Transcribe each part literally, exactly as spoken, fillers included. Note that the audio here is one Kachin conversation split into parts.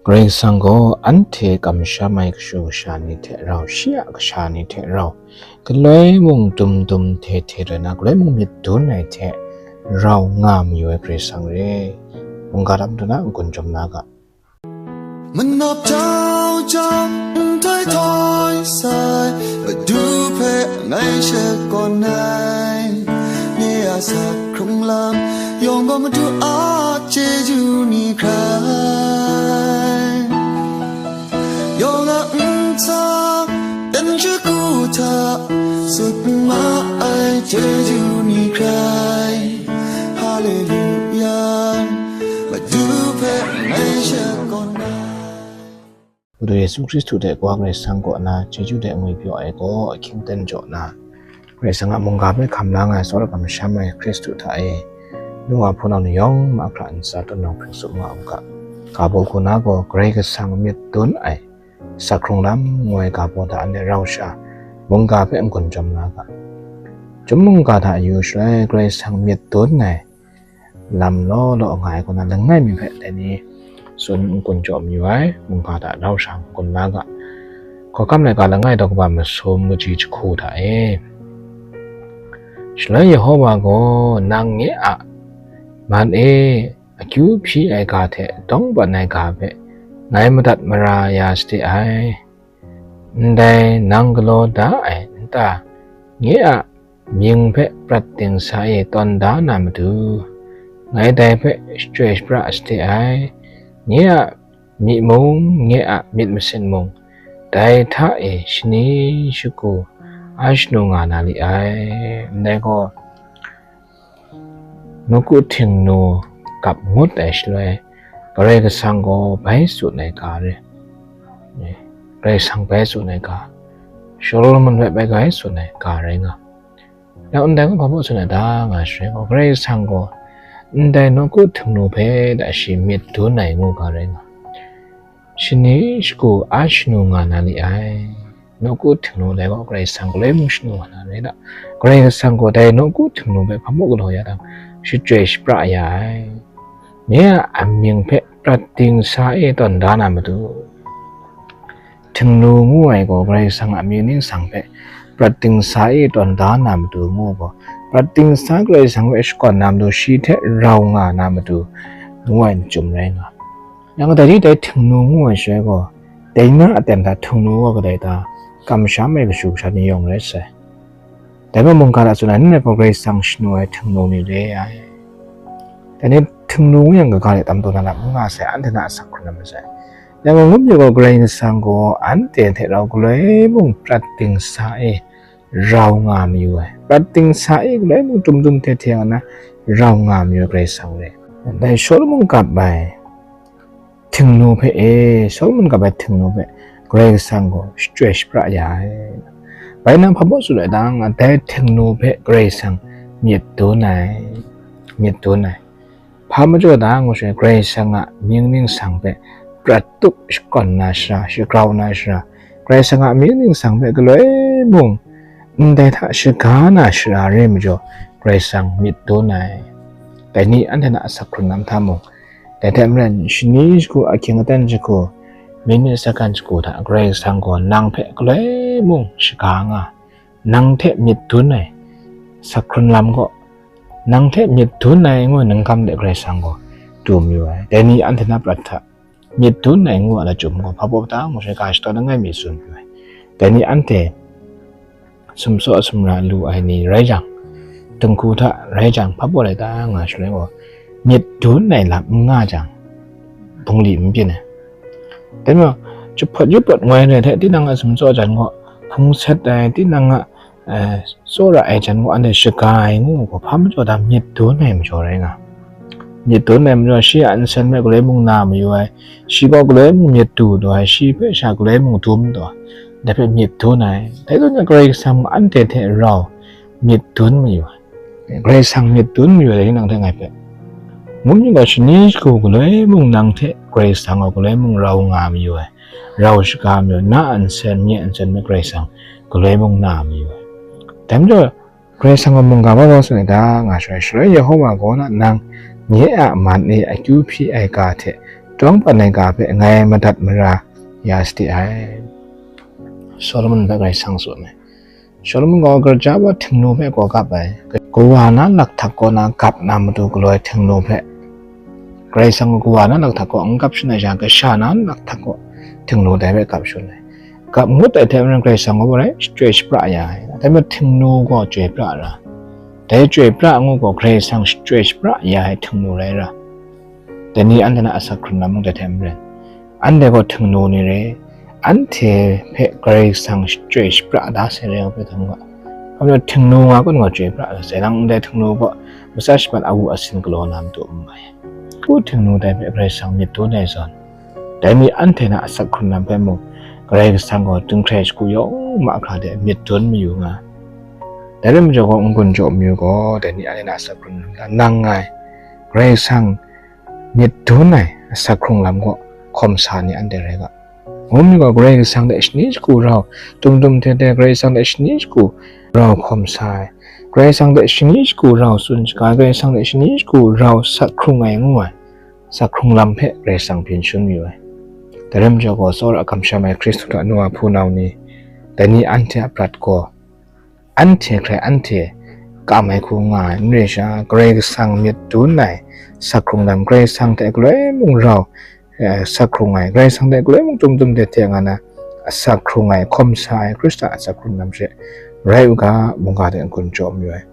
Karai Kasang gaw anhte kamsham ai kashu kasha ni hte rau, shi a kasha ni hte rau, galoi mung dum dum hte hte rai na, galoi mung myit dun ai hte rau nga mayu ai Karai Kasang re. Mungga lam du na, n-gun jawm na ga. Manap jau jau, n tai tai sai, Madu hpe ngai shakawn ai. Nye a sak hkrung lam yawng gaw Madu a chyeju ni hkrai, yawng a ntsa dan shagu hta sut ma ai chyeju ni hkrai. Haleluya, Madu hpe ngai shakawn ai. Madu Yesu Hkristu hte Kawa Karai Kasang kaw na chyeju hte ngwi pyaw ai gaw ahkying aten jaw na, Karai Kasang a mungga hpe hkam la nga ai tsawra kamsham ai Hkristu hta e, nu wa hpunau ni yawng mahkra ntsa tawn nau hpring tsup nga u ga. Ga baw hku na gaw Karai Kasang myit dun ai, sak hkrung lam ngu ai ga baw hta anhte rau sha mungga hpe n-gun jawm na ga. Chyum mungga hta yu shaloi Karai Kasang myit dun ai lam law law nga ai kaw na, langai mi hpe dai ni tsun n-gun jaw mayu ai, mungga hta rau sha n-gun la ga. Hkawhkam laika langai daw kaba masum kaji jahku hta e. Shaloi Yehova gaw, nang nye a man e akyu hpyi ai ga hte dawng ban ai ga hpe ngai madat mara ya sade ai. Ndai nang galaw da ai nta, nye a mying hpe prat dingsa e tawn da na matu, ngai dai hpe shachyoi shapra sade ai. Nye a myi mung, nye a myit masin mung, dai hta e shani shagu a shanu nga na li ai. Ndai gaw, nawku htingnu kap ngut ai shaloi, Karai Kasang gaw bai tsun ai ga re. Karai Kasang bai tsun ai ga, Solomon hpe bai gai tsun ai ga rai nga. Yang ndai gaw hpa baw tsun ai ta nga shaloi gaw, Karai Kasang gaw ndai nawku htingnu hpe da shi myit dun ai ngu ga rai nga. Shani shagu a shanu nga na li ai. Nawku htingnu dai gaw Karai Kasang galoi mung shanu nga na rai da. Karai Kasang gaw dai nawku htingnu hpe hpa baw galaw ya dang, shachyoi shapra ya ai. Nye a amying hpe prat dingsa e tawn da na matu. Htingnu ngu ai gaw Karai Kasang a mying ningsang hpe prat dingsa e tawn da na matu ngu gaw, prat dingsa Karai Kasang hpe shakawn na matu, shi hte rau nga na matu ngu ai machyum rai nga. Yang kadai ni dai htingnu ngu ai shaloi gaw, dai na aten hta htingnu wa kadai ta, kamsham ai kashu kasha ni yawng rai sai. Dai majaw mungga hta tsun ai, nanhte gaw Karai Kasang shanu ai htingnu ni re ai. Dai ni htingnu ngu yang kaga hte tam taw na lam n nga sai, anhte na asak hkrun na masai. Yang gaw ngut mi gaw Karai Kasang gaw anhte hte rau galoi mung prat dingsa e rau nga mayu ai. Prat dingsa e galoi mung dum dum hte hte nga na rau nga mayu ai Karai Kasang re. Dai Solomon kap ai htingnu hpe e, Solomon kap ai htingnu hpe Karai Kasang gaw shachyoi shapra ya ai. Bai nang hpa baw tsun ai ta nga, dai htingnu hpe Karai Kasang myit dun ai, myit dun ai. Hpa majaw ta ngu shaloi, Karai Kasang a mying ningsang hpe prat tup shakawn na shara, shagrau na shara, Karai Kasang a mying ningsang hpe galoi mung ndai hta shaga na shara re majaw, Karai Kasang myit dun ai. Dai ni anhte na asak hkrun lam hta mung, dai hte maren shani shagu ahkying aten shagu, minit sakan shagu hta Karai Kasang gaw nang hpe galoi mung shaga nga, nang hte myit dun ai, sak hkrun lam gaw, nang hte myit dun ai ngu ai ningkam de Karai Kasang gaw du mayu ai. Dai ni anhte na prat hta myit dun ai ngu ai lachyum gaw hpa baw ta ngu shaloi, ga shadawn langai mi tsun pyi ai. Dai ni anhte sumtsaw sumra lu ai ni rai jang, dinghku hta rai jang, hpa baw lai ta nga shaloi gaw, myit dun ai lam n nga jang, bungli n byin ai. Dai majaw, jahpawt jahpawt ngoi re hte tinang a sumtsaw jan gaw, hpung set ai, tinang a, eh, tsawra ai jan gaw, anhte shaga ai ngu gaw, hpa majaw ta myit dun ai majaw rai nga. Myit dun ai majaw, shi a nsen hpe galoi mung na mayu ai, shi gaw galoi mung myit du taw ai, shi hpe sha galoi mung dum taw ai, dai hpe myit dun ai. Dai zawn yang Karai Kasang anhte hte rau myit dun mayu ai. Karai Kasang myit dun mayu ai ni nang hte ngai hpe. Ngut mi gaw shani shagu galoi mung nang hte Karai Kasang gaw galoi mung rau nga mayu ai, rau shaga mayu ai, na a nsen, nye a nsen hpe Karai Kasang galoi mung na mayu ai. Dai majaw, Karai Kasang gaw mungga hpa baw tsun ai ta nga shaloi, shaloi Yehova gaw na, nang nye a man e akyu hpyi ai ga hte tawng pan ai ga hpe ngai madat mara ya sade ai. Solomon hpe Karai Kasang tsun ai. Solomon gaw gaja wa htingnu hpe gaw gap ai. Kawa na lakhtak kaw na gap na matu galaw ai htingnu hpe, Karai Kasang gaw kawa na lakhtak kaw n gap shin ai sha, kasha na lakhtak kaw htingnu dai hpe gap shin ai. Gap ngut ai hte maren Karai Kasang gaw rai chyoi shapra ya ai. Dai majaw htingnu gaw chyoi pra ra. Dai chyoi pra ngu gaw Karai Kasang chyoi shapra ya ai htingnu rai ra. Dai ni anhte na asak hkrun lam mung dai hte maren, anhte gaw htingnu ni re, anhte hpe Karai Kasang chyoi shapra da sai rai nga hpe hkam ga. Hkam ga htingnu nga kun gaw chyoi pra da sai, nang ndai htingnu gaw matsa shapan awu asin galaw na matu n mai. Hku htingnu dai hpe Karai Kasang myit dun ai zawn, dai ni anhte na asak hkrun lam hpe mung, Karai Kasang gaw dinghkrai shagu yawng mahkra de myit dun mayu nga. Dai rai majaw gaw, n-gun jaw mayu gaw, dai ni anhte na asak hkrun lam hta nang ngai, Karai Kasang myit dun ai asak hkrung lam gaw hkawm sa ni anhte rai ga. Ngu mi gaw, Karai Kasang hte shani shagu rau, tum tum hte hte Karai Kasang hte shani shagu rau hkawm sa ai, Karai Kasang hte shani shagu rau tsun shaga ai, Karai Kasang hte shani shagu rau sak hkrung ai ngu ai, sak hkrung lam hpe Karai Kasang byin shangun mayu ai. Dai rai majaw gaw, tsawra kamsham ai Hkristu hta nu a hpunau ni, dai ni anhte a prat gaw, anhte hkrai anhte kam ai hku nga ai, n rai sha, Karai Kasang myit dun ai sak hkrung lam, Karai Kasang hte galoi mung rau, eh, sak hkrung ai, Karai Kasang hte galoi mung tum tum hte hte nga na asak hkrung ai, hkawm sa ai, Hkristu a asak hkrung lam she rai u ga, mungga hte n-gun jaw mayu ai.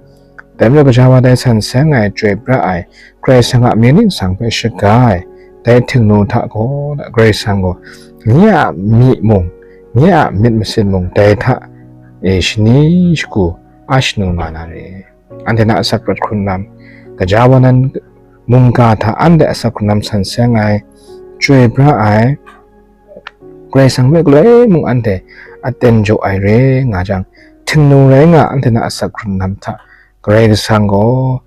Dai majaw, gaja wa dai san seng ai, chyoi pra ai, Karai Kasang a mying ningsang hpe shaga ai, dai htingnu hta gaw, Karai Kasang gaw, nye a myi mung, nye a myit masin mung, dai hta e shani shagu a shanu nga na re. Anhte na asak prat hkrun lam, gaja wa nan mungga hta anhte asak hkrun lam san seng ai, chyoi pra ai, Karai Kasang hpe galoi mung anhte aten jaw ai re nga jang, htingnu rai nga anhte na asak hkrun lam hta Karai Kasang gaw,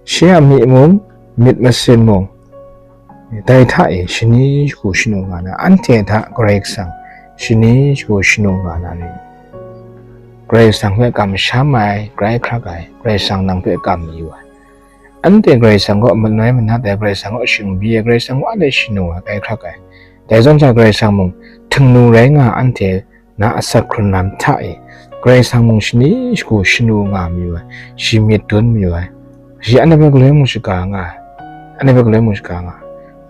shi a myi mung, myit masin mung, dai hta e shani shagu shanu nga na, anhte hta Karai Kasang shani shagu shanu nga na ni? Karai Kasang hpe kamsham ai, grai hkrak ai, Karai Kasang nang hpe kam mayu ai. Anhte Karai Kasang kaw manoi manat ai, Karai Kasang kaw shingbi ai, Karai Kasang kaw anhte shanu ai, grai hkrak ai. Dai zawn sha Karai Kasang mung htingnu rai nga anhte na asak hkrun lam hta e, Karai Kasang mung shani shagu shanu nga mayu ai, shi myit dun mayu ai, shi anhte hpe galoi mung shaga nga ai, anhte hpe galoi mung shaga nga ai.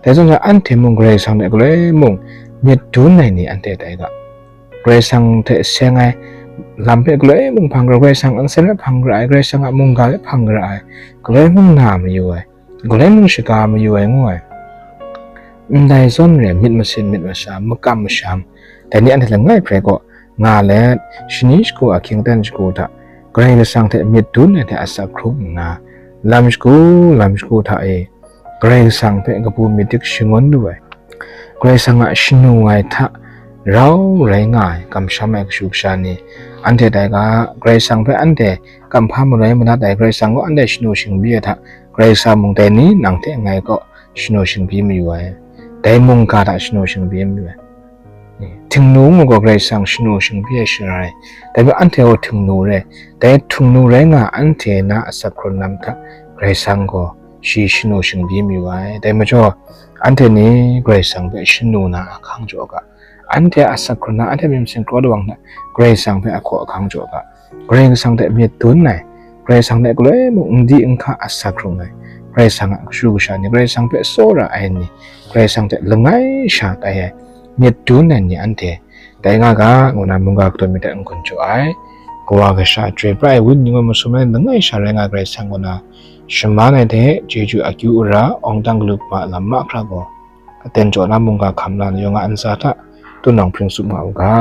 Dai zawn sha anhte mung Karai Kasang hte galoi mung myit dun ai ni anhte tai ga. Karai Kasang hte seng ai lam hpe galoi mung hpang gara, Karai Kasang a nsen hpe hpang gara ai, Karai Kasang a mungga hpe hpang gara ai, galoi mung na mayu ai, galoi mung shaga mayu ai ngu ai. Ndai zawn re, myit masin myit masha, makam masham, dai ni anhte langai hpe gaw nga let, shani shagu ahkying aten shagu hta, Karai Kasang hte myit dun ai hte asak hkrung nna, lam shagu, lam shagu hta e, Karai Kasang hpe kabu myit dik shangun lu ai, Karai Kasang a shanu ai hta rau rai nga ai, kamsham ai kashu kasha ni, anhte tai ga, Karai Kasang hpe anhte kamhpa marai manat ai, Karai Kasang kaw anhte shanu shingbi ai hta, Karai Kasang mung dai ni nang hte ngai kaw shanu shingbi mayu ai, dai mungga hta shanu shingbi mayu ai. Htingnu ngu gaw Karai Kasang shanu shingbi ai shara rai, dai hpe anhte gaw htingnu rai, dai htingnu rai nga anhte na asak hkrun lam hta Karai Kasang gaw shi shanu shingbi mayu ai. Dai majaw, anhte ni Karai Kasang hpe shanu na ahkang jaw ga, anhte a asak hkrun na, anhte myit masin kraw lawang hta Karai Kasang hpe ahkaw ahkang jaw ga. Karai Kasang hte myit dun ai, Karai Kasang hte galoi mung n di n hka asak hkrung ai, Karai Kasang a kashu kasha ni, Karai Kasang hpe tsawra ai ni, Karai Kasang hte langai sha tai ai, myit dun ai ni anhte tai nga ga, ngu na mungga katawn mi hte n-gun jaw ai. Kawa Kasha, Chyoi Pra ai Wenyi ni ngu masum ai langai sha rai nga ai Karai Kasang kaw na, shaman ai hte chyeju akyu ara, awng dang galu hkama lam mahkra gaw, aten jaw na mungga hkam la na yawng a ntsa hta, tunang hpring tsup nga u ga.